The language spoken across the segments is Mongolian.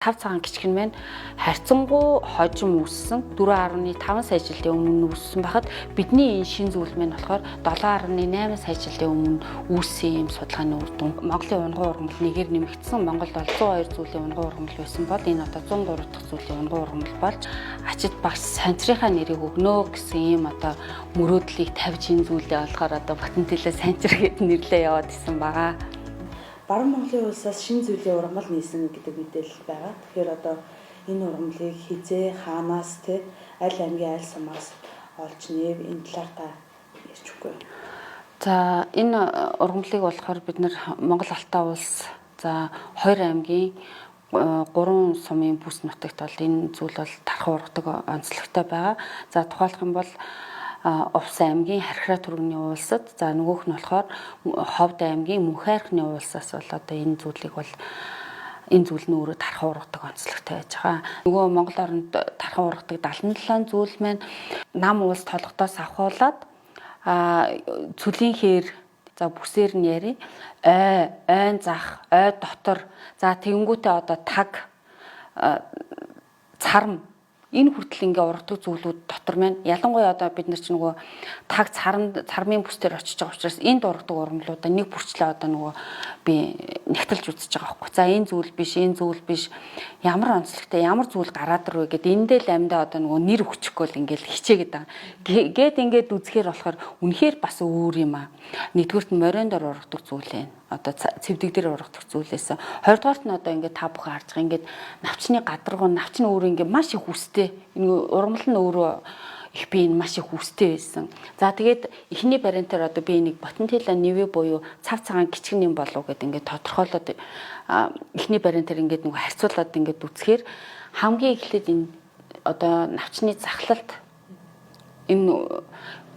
Тав цагаан кичгэн маань харьцангуй хожим үүссэн 4.5 сая жилийн өмнө үүссэн байхад бидний энэ шин зүйл маань болохоор 7.8 сая жилийн өмнө үүссэн юм судалгааны үр дүн. Монголын унган ургамал нэгээр нэмэгдсэн. Монголд бол 102 зүйлийн унган ургамал байсан бол энэ одоо 103 дахь зүйлийн унган ургамал болж ачид багш санчрынхаа нэрийг өгнө гэсэн ийм одоо мөрөөдлийг тавьж энэ зүйлээ болохоор одоо Батентэлээ санчир гэд нэрлээ яваад исэн байгаа. Баруун Монголын улсаас шин зүйлийн ургамал нийсэн гэдэг мэдээлэл байгаа. Тэгэхээр одоо энэ ургамлыг хизээ хаанаас те аль аймгийн аль сумаас олж нээв, энэ талаар та ярьж өгөхгүй. За, энэ ургамлыг болохоор бид нэр Монгол Алтай улс, за, хоёр аймгийн 3 сумын бүс нутагт бол энэ зүйл бол тархан ургадаг онцлогтой байгаа. За, тухайлах юм бол Увс аймгийн Хархираа түргэний уулсад, за, нөгөөх нь болохоор Ховд аймгийн Мөнхайрхны уулсаас бол одоо энэ зүйлийг бол энэ зүйл нь өөрөө тархан ургадаг онцлогтой байж байгаа. Нөгөө Монгол оронд тархан ургадаг 77 зүйл маань нам уулс толгодоос авахуулаад цүлийн хээр, за, бүсээр нь яри, ой, ойн зах, ой дотор, за, тэгэнгүүтээ одоо таг, царм энэ хүртэл ингээ ургадаг зүйлүүд дотор маань ялангуяа одоо бид нар ч нөгөө таг царам цармын бүс дээр очиж байгаа учраас энд ургадаг ургамлуудаа нэг бүрчлээ одоо нөгөө би нэгтэлж үзэж байгаа байхгүй. За, энэ зүйл биш, энэ зүйл биш, ямар онцлогтой ямар зүйл гараад ирвэ гэд эндээ л амьдаа одоо нөгөө нэр өгчихгүй л ингээл хичээгээд байгаа. Гээд ингээд үзэхээр болохоор үнэхээр бас өөр юм аа. Нэгдүгüрт нь морин дор ургадаг зүйл байна, одоо цэвдэг дээр ургадаг зүйлээс. Хоёрдугаарт нь одоо ингээд та бүхэн харж байгаа ингээд навчны гадаргуу, навч нь өөрөө ингээд маш их үстэй. Энэ ургамал нь өөрөө их би энэ маш их үстэй байсан. За, тэгээд эхний бариантаар одоо би нэг Потентила нэвэ буюу цав цагаан кичгэн юм болов гэд ингээд тодорхойлоод эхний бариантаар ингээд нөгөө харьцуулаад ингээд үзэхээр хамгийн эхлээд энэ одоо навчны захлалт энэ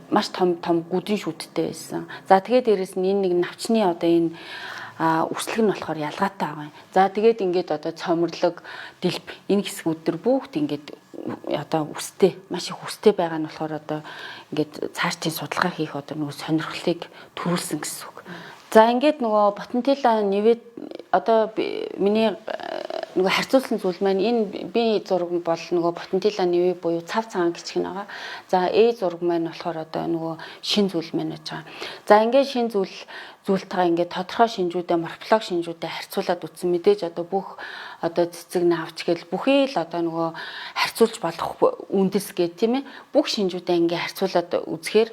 маш том том гүдэн шүттэй байсан. За, тэгээд дээрэс нь энэ нэг навчны одоо энэ үслэг нь болохоор ялгаатай байгаа юм. За, тэгээд ингээд одоо цомрлог, дэлб энэ хэсгүүд төр бүгд ингээд одоо үстэй, маш их үстэй байгаа нь болохоор одоо ингээд цаашдын судалгаа хийх одоо нөгөө сонирхлыг төрүүлсэн гэсэн үг. За, ингээд нөгөө Потентила нэвэд одоо миний нөгөө харьцуулсан зүйл маань энэ би зураг бол нөгөө Потентила нэвэ буюу цав цагаан гिचг нь байгаа. За, Э зураг маань болохоор одоо нөгөө шин зүйл маань байж байгаа. За, ингээд шин зүйл зүйлтэйгээ ингээд тодорхой шинжүүдээ, морфологи шинжүүдээ харьцуулаад үтсэн. Мэдээж одоо бүх одоо цэцэг навч гэл бүхий л одоо нөгөө харьцуулж болох үндэс гэх тийм ээ, бүх шинжүүдээ ингээд харьцуулаад үзэхээр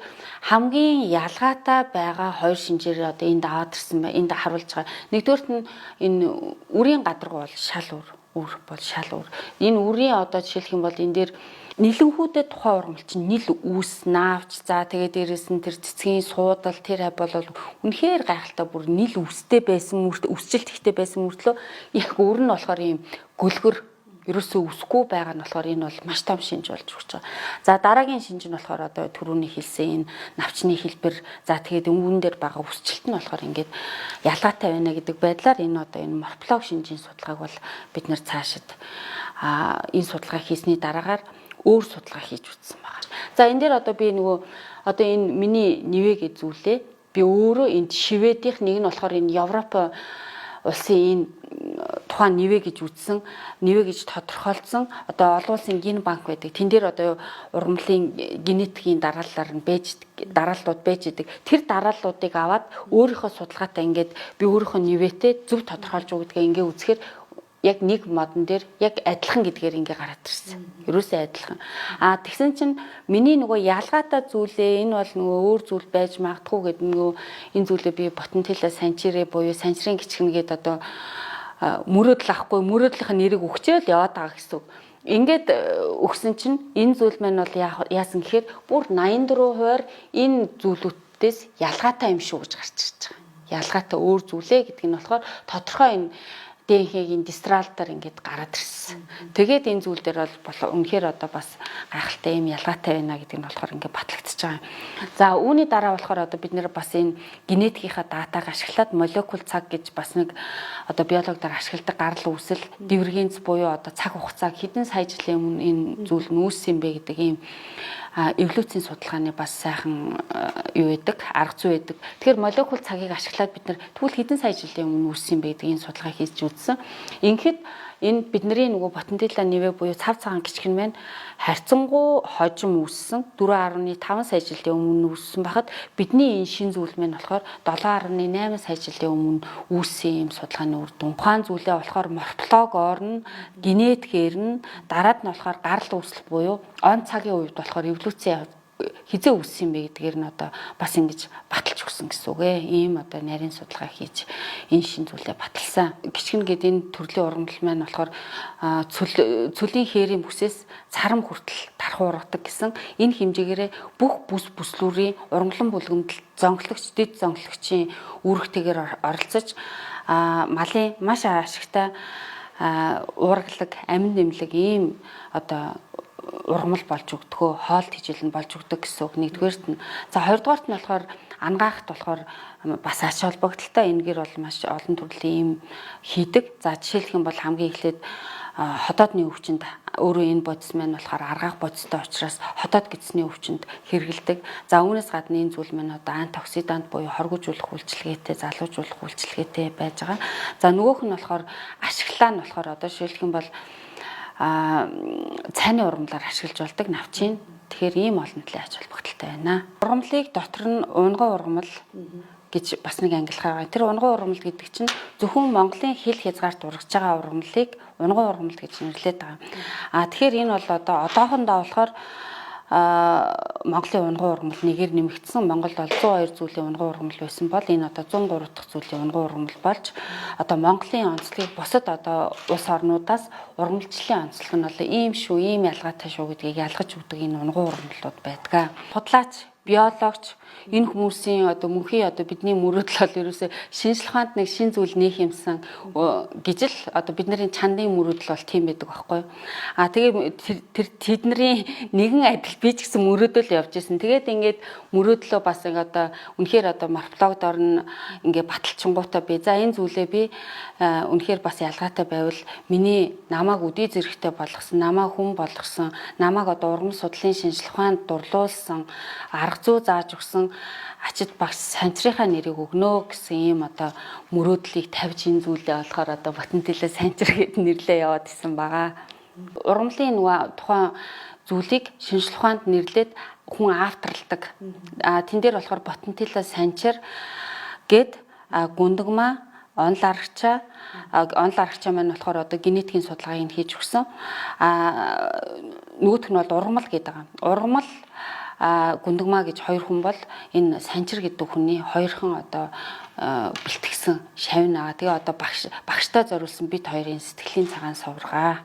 хамгийн ялгаатай байгаа хоёр шинжээр одоо энд аваад ирсэн бай, энд харуулж байгаа. Нэгдүгüрт нь энэ үрийн гадаргуу бол шал үр, үр бол шал үр. Энэ үрийн одоо жишээлх юм бол энэ дээр нэлэнхүүдэд тухайн ургамал чинь нил үүс наавч, за, тэгээ дээрэс нь тэр цэцгийн суудал тэр хав бол үнэхээр гайхалтай бүр нил үстэй байсан мөрт үсжилт ихтэй байсан мөртлөө яг өөр нь болохоор ийм гөлгөр ерөөсөө үсгүй байгаа нь болохоор энэ бол маш том шинж болж өгч байгаа. За, дараагийн шинж нь болохоор одоо түрүүний хэлсэн энэ навчны хэлбэр, за, тэгээд өнгөн дээр байгаа үсжилт нь болохоор ингээд ялгаатай байна гэдэг байдлаар энэ одоо энэ морфологи шинжийн судалгааг бол бид нэр цаашид энэ судалгаа хийсний дараагаар өөр судалгаа хийж үзсэн байгаа. За, энэ дээр одоо би нөгөө одоо энэ миний нэвэ гэж зүйлээ би өөрөө энд шивэдийнх нэг нь болохоор энэ Европ улсын энэ тухайн нэвэ гэж үзсэн, нэвэ гэж тодорхойлцсон одоо олон улсын ген банк байдаг. Тэн дээр одоо ургамлын генетикийн дарааллаар нь байж дарааллууд байж идэг. Тэр дарааллуудыг аваад өөрийнхөө судалгаатай ингээд би өөрийнхөө нэвэтэй зөв тодорхойлж өгдгээ ингээд үзэхээр яг нэг модон дээр яг адилхан гэдгээр ингээ гараад ирсэн. Ерөөсөө адилхан. А тэгсэн чинь миний нөгөө ялгаатай зүйлээ энэ бол нөгөө өөр зүйл байж магадгүй гэдэг нөгөө энэ зүйлээ би Потентила санчирэ буюу санчрын гिचгэн гээд одоо мөрөөдөл авахгүй мөрөөдлийнх нь нэрийг өгчөөл яваад байгаа гэсэн үг. Ингээд өгсөн чинь энэ зүйл маань бол яасан гэхээр бүр 84%-аар энэ зүйлүүдээс ялгаатай юм шүү гэж гарч ирж байгаа. Ялгаатай өөр зүйлээ гэдэг нь болохоор тодорхой энэ ДНХ-ийн дистралтаар ингээд гараад ирсэн. Тэгээд энэ зүйл дээр бол үнэхээр одоо бас гайхалтай юм ялгаатай байна гэдэг нь болохоор ингээд батлагдчихж байгаа юм. За, үүний дараа болохоор одоо бид нэр бас энэ генетикийнхаа датаг ашиглаад молекул цаг гэж бас нэг одоо биологоор ашигладаг гарал үүсэл дивергенц буюу одоо цаг хугацааг хэдэн сая жилийн өмнө энэ зүйл нь үүссэн юм бэ гэдэг ийм эволюцийн судалгааны бас сайхан юу байдаг, арга зүй байдаг. Тэгэхээр молекул цагийг ашиглаад бид нар тэгвэл хэдэн сая жилийн өмнө үүссэн юм бэ гэдэг энэ судалгаа хийж үзсэн. Ингээд Энэ бидний нөгөө Потентила нивэ буюу цав цагаан кичгэн маань харьцангуй хожим үүссэн 4.5 сая жилийн өмнө үүссэн байхад бидний энэ шин зүйл маань болохоор 7.8 сая жилийн өмнө үүссэн юм судалгааны үр дүн. Ухаан зүйлээ болохоор морфологоор нь, генетикээр нь, дараад нь болохоор гарал үүсэл буюу он цагийн үед болохоор эволюцийн хизээ үүссэн юм бэ гэдгээр нь одоо бас ингэж баталж өгсөн гэсэн үг ээ. Ийм одоо нарийн судалгаа хийж энэ шин зүйлээ баталсан. Кичгэн гээд энэ төрлийн ургамал маань болохоор цөлийн хээрийн бүсээс царам хүртэл тархуу ургадаг гэсэн энэ хэмжээгээрээ бүх бүс бүслүүрийн ургамлан бүлгэмдэл зонхлогч, дэд зонхлогчийн үүрэгтэйгээр оролцож малын маш ашигтай уургалаг, амин нэмлэг ийм одоо ургамал болж өгдөгөө, хоол тэжээл нь болж өгдөг гэсэн үг нэгдүгээрт нь. За хоёрдугаарт нь болохоор ангаахт болохоор бас ач холбогдолтой энэгээр бол маш олон төрлийн юм хийдэг. За жишээлх юм бол хамгийн эхлээд ходоодны өвчнөд өөрөө энэ бодис маань болохоор аргаах бодистой учраас ходоод гэдсний өвчнөд хэрэгэлдэг. За үүнээс гадна энэ зүйл маань одоо антиоксидант буюу хоргожуулах үйлчилгээтэй, залуужуулах үйлчилгээтэй байж байгаа. За нөгөөх нь болохоор ашиглаа нь болохоор одоо жишээлх юм бол цайны ургамлаар ашиглаж болдог навчийн. Тэгэхээр ийм олон талын ач холбогдолтой байна. Ургамлыг дотор нь унган ургамал гэж бас нэг ангилгаа байгаа. Тэр унган ургамал гэдэг чинь зөвхөн Монголын хил хязгаарт ургаж байгаа ургамлыг унган ургамал гэж нэрлэдэг байгаа. А тэгэхээр энэ бол одоо одоохондоо болохоор Монголын унган ургамал нэгээр нэмэгдсэн. Монголд бол 102 зүйлийн унган ургамал байсан бол энэ одоо 103 дахь зүйлийн унган ургамал болж одоо Монголын онцлогийг бусад одоо улс орнуудаас ургамалчлалын онцлог нь бол ийм шүү, ийм ялгаатай шүү гэдгийг ялгаж өгдөг энэ унган ургамлууд байдаг. Судлаач, биологч энэ хүмүүсийн одоо мөнхийн одоо бидний мөрөөдөл бол ерөөсөө шинжлэх ухаанд нэг шин зүйл нээх юмсан гэж л одоо бидний чандын мөрөөдөл бол тийм байдаг байхгүй юу. А тэгээ тэр тэдний нэгэн адил би ч гэсэн мөрөөдөл явж исэн. Тэгээд ингээд мөрөөдлөө бас ингээ одоо үнэхээр одоо морфологд орно ингээ баталчингуудаа би за энэ зүйлээ би үнэхээр бас ялгаатай байвал миний намайг үдий зэрэгтэй болгосон, намайг хүн болгосон, намайг одоо ургам судлалын шинжлэх ухаанд дурлуулсан, арга зүй зааж өгсөн ачид багш санчрынхаа нэрийг өгнө гэсэн ийм одоо мөрөөдлийг тавьж энэ зүйлээ болохоор одоо Батентилээ санчир гэд нэрлээ яваад исэн байгаа. Ургамлын нөгөө тухайн зүйлийг шинжлэх ухаанд нэрлээд хүн авторлдог. А тэн дээр болохоор Батентилээ санчир гэд гүндэгмаа онол аргачаа маань болохоор одоо генетикийн судалгааг нь хийж өгсөн. А нөгөөх нь бол ургамал гэдэг байгаа. Ургамал гүндэгмаа гэж хоёр хүн бол энэ санчир гэдэг хүний хоёрхан одоо бэлтгэсэн шавь наа. Тэгээ одоо багштай зориулсан бид хоёрын сэтгэлийн цагаан суваргаа.